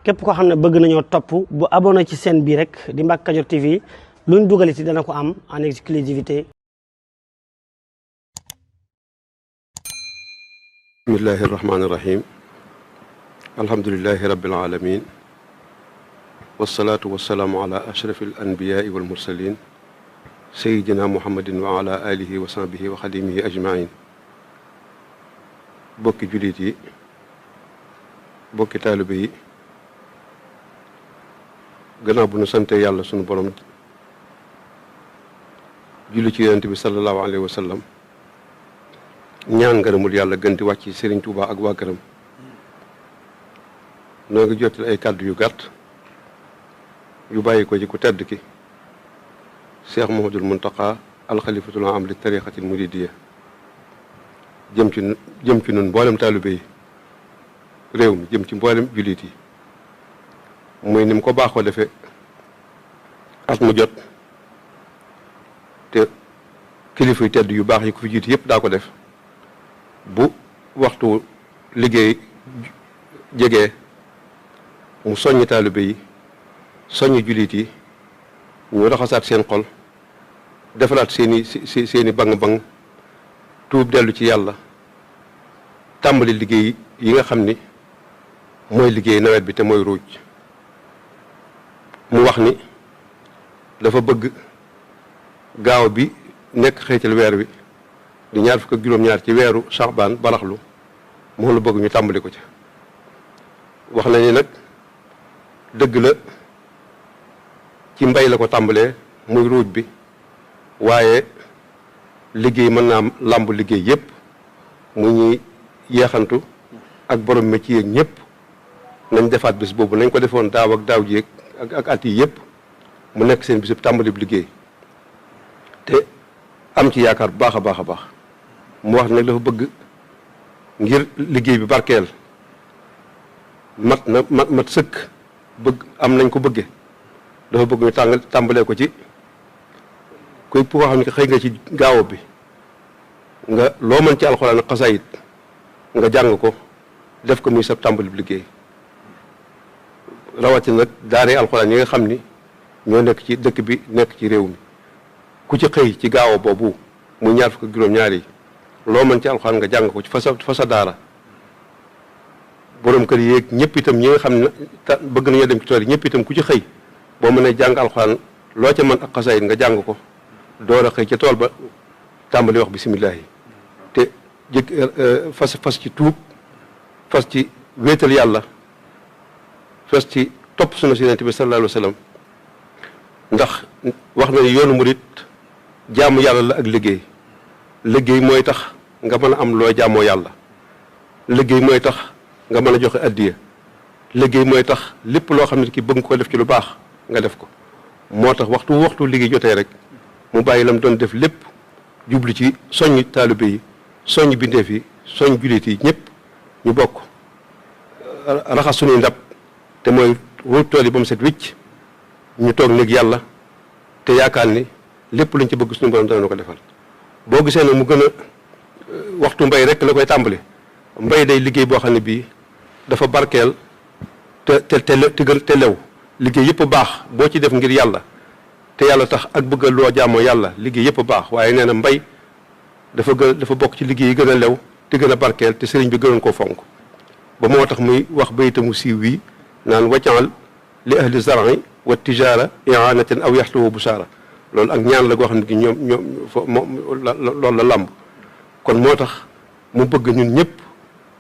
képp koo xam ne bëgg nañoo topp bu abonné ci chaîne bii rek di Mbacke Kadior TV luñ dugal ci dana ko am en exclusivité. bismillahi irrahmani irrahim alhamdulilahi rabbil alamin wasalaatu wasalaamu ala ashrafi al anbiyaai wal mursalin sayidina muhammadin wa ala alihi wa sahbihi wa xadimihi ajmain bokki jullit yi bokki taalibe yi gannaaw bu nu sante yàlla sunu borom julli ci yonent bi sallallahu alayhi wa sallam ñaan ngërëmul yàlla gën di wàcc Serigne Touba ak waa këram noo ngi jottali ay kàddu yu gàtt yu bàyyi ko ci ku tedd ki Cheikh Mouhamadoul Mountakha alxalifatul aam li tariqatil muridiyya jëm ci nun mboolem taalibe yi réew mi jëm ci mboolem jullit yi muy ni mu ko baaxoo defee at mu jot te kilifa yu tedd yu baax yi ko fi jiitu yëpp daa ko def bu waxtu liggéey jegee mu soññi taalibe yi soññi jullit yi ñu raxasaat seen xol defaraat seeni bang-bang tuub dellu ci yàlla tàmbali liggéey yi nga xam ni mooy liggéey nawet bi te mooy ruuj mu wax ni dafa bëgg gaaw bi nekk xëytal weer wi di ñaar fukk ak juróom-ñaar ci weeru Saxbaan baraxlu moom la bëgg ñu tàmbali ko ca wax na ni nag dëgg la ci mbay la ko tàmbalee muy ruuj bi waaye liggéey mën naa làmb liggéey yépp mu ñuy yeexantu ak borom métier yeeg ñëpp nañ defaat bis boobu nañ ko defoon daaw ak daaw jéeg ak at yi yëpp mu nekk seen bisub tàmbali bu liggéey te am ci yaakaar bu baax a baax a baax mu wax nag dafa bëgg ngir liggéey bi barkeel mat sëkk bëgg am nañ ko bëgge dafa bëgg ñu tàmbalee ko ci kuy koo xam ne xëy nga ci gaaw bi nga loo mën ci alxuraan ak xasaayit nga jàng ko def ko muy sa tàmbali bu liggéey rawatina nag daaree alxuraan yi nga xam ni ñoo nekk ci dëkk bi nekk ci réew mi ku ci xëy ci gaaw boobu muy ñaar fukk ak juróom-ñaar yi loo mën ci alxuraan nga jàng ko ci fa sa daara borom kër yeeg ñëpp itam ñi nga xam ne bëgg nañoo dem ci tool yi ñëpp itam ku ci xëy boo mënee jàng alxuraan loo ca mën ak xasaayit nga jàng ko door a xëy ca tool ba tàmbali wax bisimilah yi te fas ci tuub fas ci wéetal yàlla fas ci topp sunna si Yonent bi sallallahu alayhi wa sallam ndax wax na ni yoonu murit jaamu yàlla la ak liggéey mooy tax nga mën a am loo jaamoo yàlla liggéey mooy tax nga mën a joxe addiya liggéey mooy tax lépp loo xam ne ki bëgg ko def ci lu baax nga def ko moo tax waxtu liggéey jotee rek mu bàyyi lam doon def lépp jublu ci soññ taalibe yi soññ bindeef yi soññ jullit yi ñëpp ñu bokk raxas suñuy ndab te mooy ruuj tool yi ba mu set wicc ñu toog néeg yàlla te yaakaar ni lépp luñ ci bëgg suñu borom dana ko defal boo gisee nag mu gën a waxtu mbay rek la koy tàmbali mbay day liggéey boo xam ne bii dafa barkeel te lew liggéey yëpp baax boo ci def ngir yàlla te yàlla tax ak bëgg loo jaamoo yàlla liggéey yëpp baax waaye nee na mbay dafa bokk ci liggéey yi gën a lew te gën a barkeel te sëriñ bi gënoon koo fonk ba moo tax muy wax baytamu siiw wii naan waccaal li ahli zar'i wa tijaara i'anatan aw yaxtuwu busaara loolu ak ñaan la goo xam ne gi loolu la làmb kon moo tax mu bëgg ñun ñëpp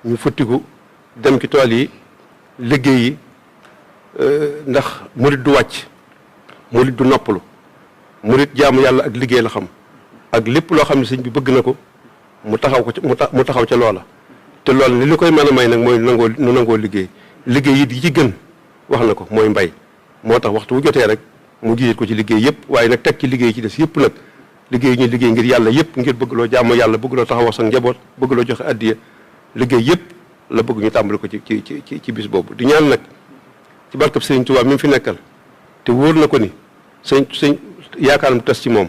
ñu futtiku dem ci tool yi liggéey yi ndax murit du wàcc murit du noppalu murit jaamu yàlla ak liggéey la xam ak lépp loo xam ne sëñ bi bëgg na ko mu taxaw ca loola te loolu li koy mën a may nag mooy nu nangoo liggéey yi ci gën wax na ko mooy mbay moo tax waxtu wu jotee rek mu jiit ko ci liggéey yëpp waaye nag teg ci liggéey ci des yëpp nag liggéey ñu liggéey ngir yàlla yëpp ngir bëgg loo jaamu yàlla bëgg loo taxawoo sa njaboot bëgg loo joxe addiya liggéey yëpp la bëgg ñu tàmbali ko ci bis boobu di ñaan nag ci barkab Sëriñ Tuubaa mi mu fi nekkal te wóor na ko ni sëñ yaakaaram tas ci moom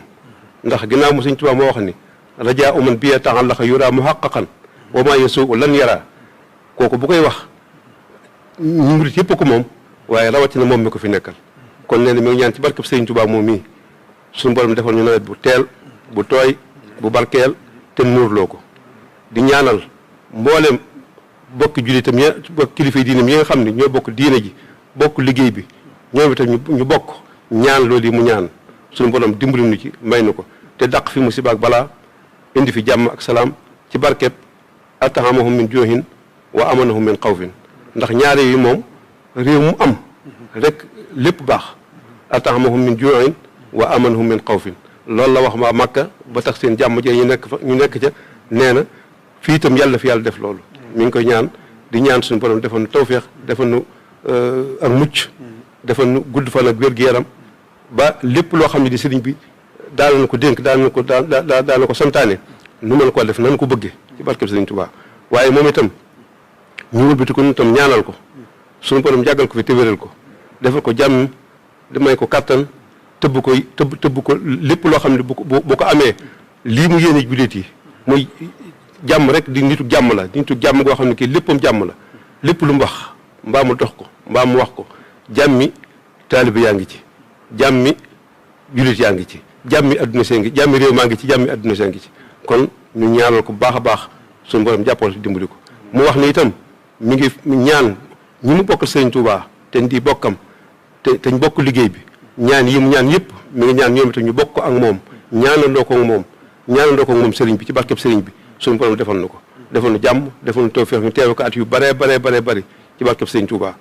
ndax ginnaaw mu Sëriñ Tuubaa moo wax ni rajaa uman bi ta'allaqa yura muhaqqaqan wa ma yasuu lan yara kooku bu koy wax murit yëpp ko moom waaye rawatina moom mi ko fi nekkal kon nee na mi ngi ñaan ci barkeb Sëriñ Tuubaa moom mii suñu borom defal ñu nawet bu teel bu tooy bu barkeel te nuurloo ko di ñaanal mboolem bokki jullitam ya bokk kilifa yi diinam yi nga xam ne ñoo bokk diine ji bokk liggéey bi ñoom itam ñu bokk ñaan loolu yi mu ñaan suñu borom dimbali nu ci may nu ko te dàq fi musiba ak balaa indi fi jàmm ak salaam ci barkeb atahamahum min juuhin wa amanahum min xawfin ndax ñaare yi moom réew mu am rek lépp baax atahamahum min juuhin wa amanahum min xawfin loolu la wax ma Makka ba tax seen jàmm jee ñu nekk ca nee na fii itam yàlla fi yàlla def loolu mi ngi koy ñaan di ñaan suñu borom defal nu tawféex defal nu ak mucc defal nu gudd fan ak wér-gu-yaram ba lépp loo xam ne di sëriñ bi daal na ko dénk daal na ko santaane nu mën koo def nan ko bëggee ci barkeb Sëriñ Tuubaa waaye moom itam ñu wëlbati ko nu itam ñaanal ko suñu borom jàggal ko fi te wéral ko defal ko jàmm di may ko kattan tëbb ko lépp loo xam ne bu ko amee lii mu yéene jullit yi muy jàmm rek di nitu jàmm la nitu jàmm goo xam ne kii léppam jàmm la lépp lu mu wax mbaa mu dox ko mbaa mu wax ko jàmmi taalibe yaa ngi ci jàmmi jullit yaa ngi ci jàmmi adduna see ngi jàmmi réew maa ngi ci jàmmi adduna see ngi ci kon ñu ñaanal ko bu baax a baax suñu borom jàppal dimbali ko mu wax ni itam mi ngi ñaan ñi mu bokkal Sëriñ Tuubaa te di bokkam te ñu bokk liggéey bi ñaan yi mu ñaan yëpp mi ngi ñaan ñoom itam ñu bokk ko ak moom ñaanandoo ko ak moom sëriñ bi ci barkeb sëriñ bi suñu borom defal na ko defal nu jàmm defal nu tawfeex ñu teewe ko at yu bare ci barkeb Sëriñ Tuubaa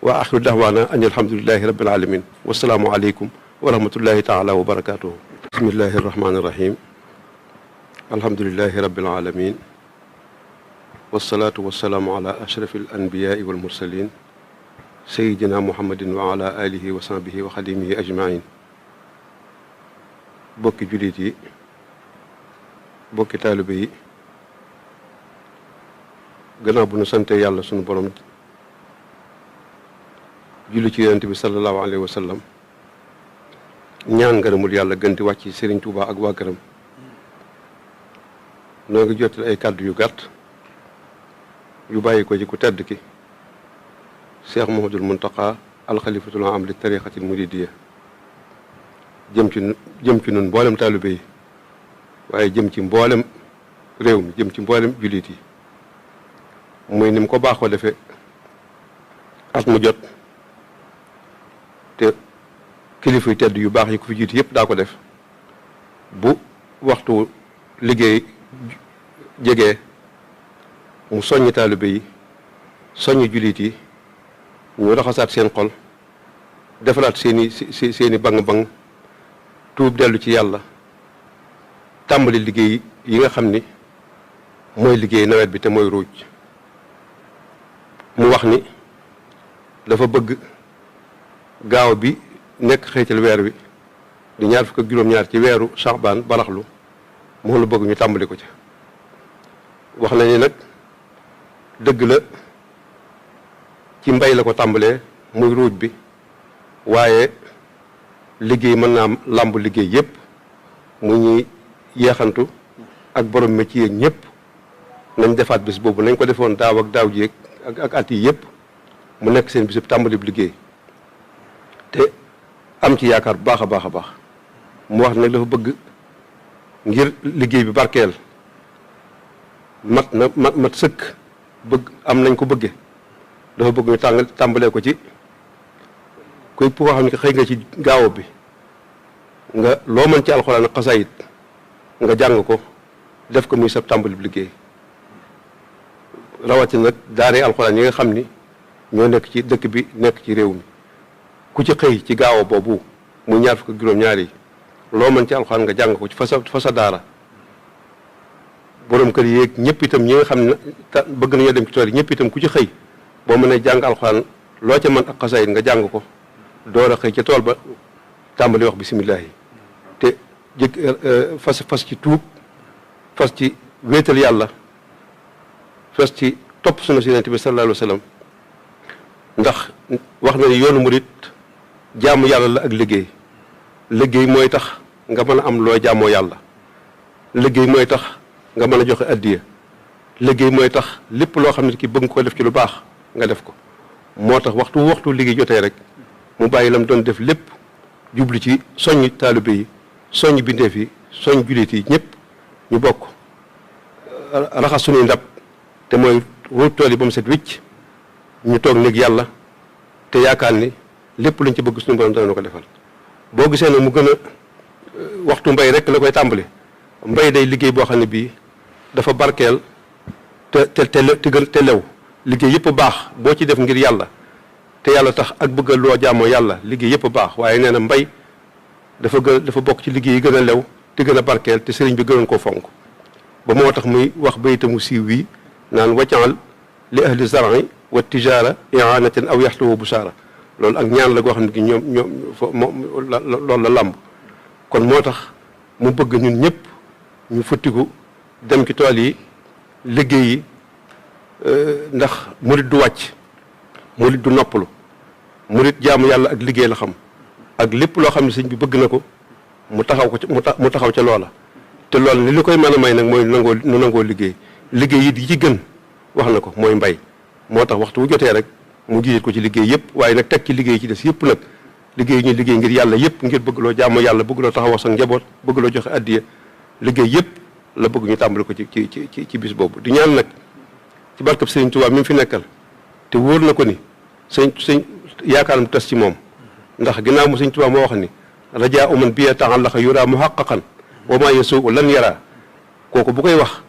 wa axiru da'waana an alhamdulillahi rabbil alamin wasalaamu aleykum wa rahmatullahi taala wa barakatuhu bismillahi arrahmani irrahim alhamdulilahi rabbil alamin wasalaatu wasalaamu ala ashrafi alanbiyaai walmursalin sayidina muhammadin wa ala alihi wa sahbihi wa xadimihi ajmain bokki jullit yi bokki taalibe yi gannaaw bu nu sante yàlla sunu borom julli ci yonent bi sallallahu alayhi wa sallam ñaan ngërëmul yàlla gën di wàcc Serigne Touba ak waa këram noo ngi jottali ay kàddu yu gàtt yu bàyyi ko ci ku tedd ki Cheikh Mouhamadoul Mountakha alxalifatul aam li tariqatil muridiyya jëm ci nun mboolem taalibe yi waaye jëm ci mboolem réew mi jëm ci mboolem jullit yi muy ni mu ko baaxoo defee at mu jot te kilifa yu tedd yu baax yi ko fi jiitu yëpp daa ko def bu waxtu liggéey jegee mu soññi taalibe yi soññi jullit yi ñu raxasaat seen xol defaraat seeni bang-bang tuub dellu ci yàlla tàmbali liggéey yi nga xam ni mooy liggéey nawet bi te mooy ruuj mu wax ni dafa bëgg gaaw bi nekk xëytal weer wi di ñaar fukk ak juróom-ñaar ci weeru Saxbaan baraxlu moom la bëgg ñu tàmbali ko ca wax na ni nag dëgg la ci mbay la ko tàmbalee muy ruuj bi waaye liggéey mën naa làmb liggéey yépp mu ñuy yeexantu ak borom métier yeeg ñëpp nañ defaat bis boobu nañ ko defoon daaw ak daaw jéeg ak at yi yëpp mu nekk seen bisub tàmbali bu liggéey te am ci yaakaar bu baax a baax a baax mu wax nag dafa bëgg ngir liggéey bi barkeel mat sëkk bëgg am nañ ko bëgge dafa bëgg ñu tàmbalee ko ci kuy koo xam ne xëy nga ci gaaw bi nga loo mën ci alxuraan ak xasaayit nga jàng ko def ko muy sa tàmbali bu liggéey rawatina nag daaree alxuraan yi nga xam ni ñoo nekk ci dëkk bi nekk ci réew mi ku ci xëy ci gaaw boobu muy ñaar fukk ak juróom-ñaar yi loo mën ci alxuraan nga jàng ko ci fa sa daara borom kër yeeg ñëpp itam ñi nga xam ne bëgg nañoo dem ci tool yi ñëpp itam ku ci xëy boo mënee jàng alxuraan loo ca mën ak xasaayit nga jàng ko door a xëy ca tool ba tàmbali wax bisimilah yi te fas ci tuub fas ci wéetal yàlla fas ci topp sunna si Yonent bi sallallahu alayhi wa sallam ndax wax na ni yoonu murit jaamu yàlla la ak liggéey mooy tax nga mën a am loo jaamoo yàlla liggéey mooy tax nga mën a joxe addiya liggéey mooy tax lépp loo xam ne ki bëgg ko def ci lu baax nga def ko moo tax waxtu liggéey jotee rek mu bàyyi lam doon def lépp jublu ci soññ taalibe yi soññ bindeef yi soññ jullit yi ñëpp ñu bokk raxas suñuy ndab te mooy ruuj tool yi ba mu set wicc ñu toog néeg yàlla te yaakaar ni lépp luñ ci bëgg suñu borom dana ko defal. boo gisee nag mu gën a waxtu mbay rek la koy tàmbali mbay day liggéey boo xam ne bii dafa barkeel te lew liggéey yëpp baax boo ci def ngir yàlla te yàlla tax ak bëgg loo jaamoo yàlla liggéey yëpp baax waaye nee na mbay dafa bokk ci liggéey yi gën a lew te gën a barkeel te sëriñ bi gënoon koo fonk ba moo tax muy wax baytamu siiw wi naan waccaal li ahli zar'i wa tijaara i'anatan aw yaxluwu busaara loolu ak ñaan la goo xam ne gi loolu la làmb kon moo tax mu bëgg ñun ñëpp ñu futtiku dem ci tool yi liggéey yi ndax murit du wàcc murit du noppalu murit jaamu yàlla ak liggéey la xam ak lépp loo xam ne sëñ bi bëgg na ko mu taxaw ca loola te loolu li koy mën a may nag mooy nu nangoo liggéey yi ci gën wax na ko mooy mbay moo tax waxtu wu jotee rek mu jiit ko ci liggéey yëpp waaye nag teg ci liggéey ci des yëpp nag liggéey ñuy liggéey ngir yàlla yëpp ngir bëgg loo jaamu yàlla bëgg loo taxawoo sa njaboot bëgg loo joxe addiya liggéey yëpp la bëgg ñu tàmbali ko ci bis boobu di ñaan nag ci barkab Sëriñ Tuubaa mi mu fi nekkal te wóor na ko ni sëñ yaakaaram tas ci moom ndax ginnaaw mu Sëriñ Tuubaa moo wax ni rajaa uman bi ta'allaqa yura muhaqqaqan wa ma yasuu lan yara kooku bu koy wax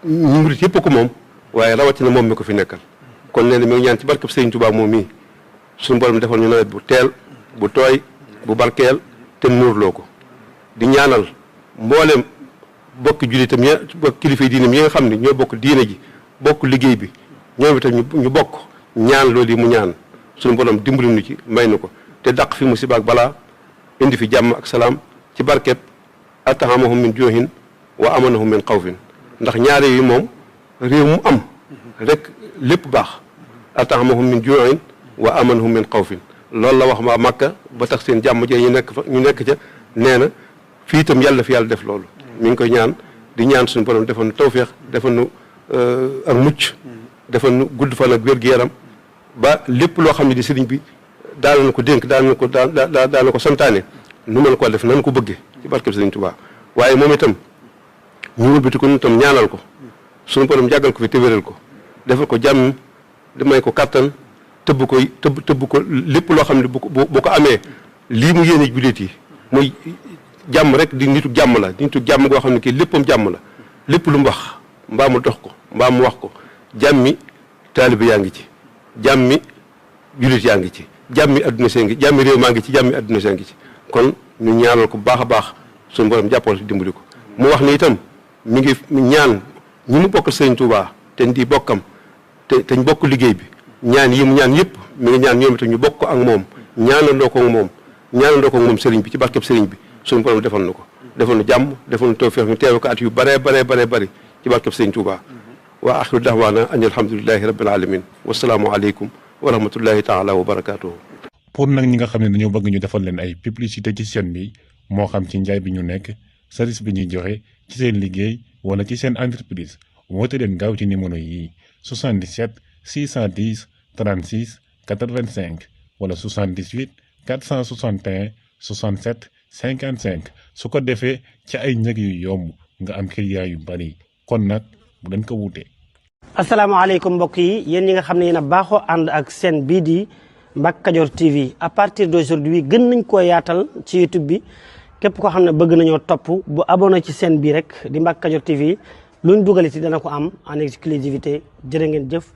ñu murit yëpp ko moom waaye rawatina moom mi ko fi nekkal kon nee na mi ngi ñaan ci barkab Sëriñ Tuubaa moom mii suñu borom defal ñu nawet bu teel bu tooy bu barkeel te muurloo ko di ñaanal mboolem bokki jullitam bokk kilifa yi diinam yi nga xam ne ñoo bokk diine ji bokk liggéey bi ñoom itam ñu bokk ñaan loolu yi mu ñaan suñu borom dimbali nu ci may nu ko te dàq fi musiba ak balaa indi fi jàmm ak salaam ci barkeb atahamahum min juuhin wa amanahum min xawfin ndax ñaare yi moom réew mu am rek lépp baax atahamahum min juuhin wa amanahum min xawfin loolu la wax waa Makka ba tax seen jàmm jee ñu nekk ca nee na fii itam yàlla fi yàlla def loolu mi ngi koy ñaan di ñaan suñu borom defal nu tawféex defal nu ak mucc defal nu gudd fan ak wér-gu-yaram ba lépp loo xam ne di sëriñ bi daal na ko dénk daal na ko santaane nu mën koo def nan ko bëggee ci barkeb Sëriñ Tuubaa waaye moom itam ñu wëlbati ko nu itam ñaanal ko suñu borom jàggal ko fi te wéral ko defal ko jàmm di may ko kattan tëbb ko lépp loo xam ne bu ko amee lii mu yéene jullit yi muy jàmm rek di nitu jàmm la nitu jàmm goo xam ne kii léppam jàmm la lépp lu mu wax mbaa mu dox ko mbaa mu wax ko jàmmi taalibe yaa ngi ci jàmmi jullit yaa ngi ci jàmmi adduna see ngi jàmmi réew maa ngi ci jàmmi adduna see ngi ci kon ñu ñaanal ko bu baax a baax suñu borom jàppal ci dimbali ko mu wax ni itam mi ngi ñaan ñi mu bokkal Sëriñ Tuubaa te di bokkam te ñu bokk liggéey bi ñaan yi mu ñaan yëpp mi ngi ñaan ñoom itam ñu bokk ko ak moom ñaanandoo ko ak moom sëriñ bi ci barkeb sëriñ bi suñu borom defal na ko defal nu jàmm defal nu tawfeex ñu teew ko at yu bare ci barkeb Sëriñ Tuubaa wa axiru da'waana an alhamdulillahi rabbil alamin wasalaamu aleykum wa rahmatullahi taala wa barakaatuhu. pour nag ñi nga xam ne dañoo bëgg ñu defal leen ay publicité ci chaîne bi moo xam ci njaay bi ñu nekk service bi ñuy joxe ci seen liggéey wala ci seen entreprise woote leen gaaw ci numéro yi 77 610 36 85 wala 78 461 67 55 su ko defee ci ay njëg yu yomb nga am client yu bari kon nag bu leen ko wuute. asalaamaaleykum mbokk yi yéen ñi nga xam ne yéen a baaxoo ànd ak seen bii di Mbacke Kadior TV à partir d'aujourd'hui gën nañ koo yaatal ci YouTube bi képp koo xam ne bëgg nañoo topp bu abonné ci seen bii rek di Mbacke Kadior TV luñ dugal ci dana ko am en exclusivité jërë ngeen jëf.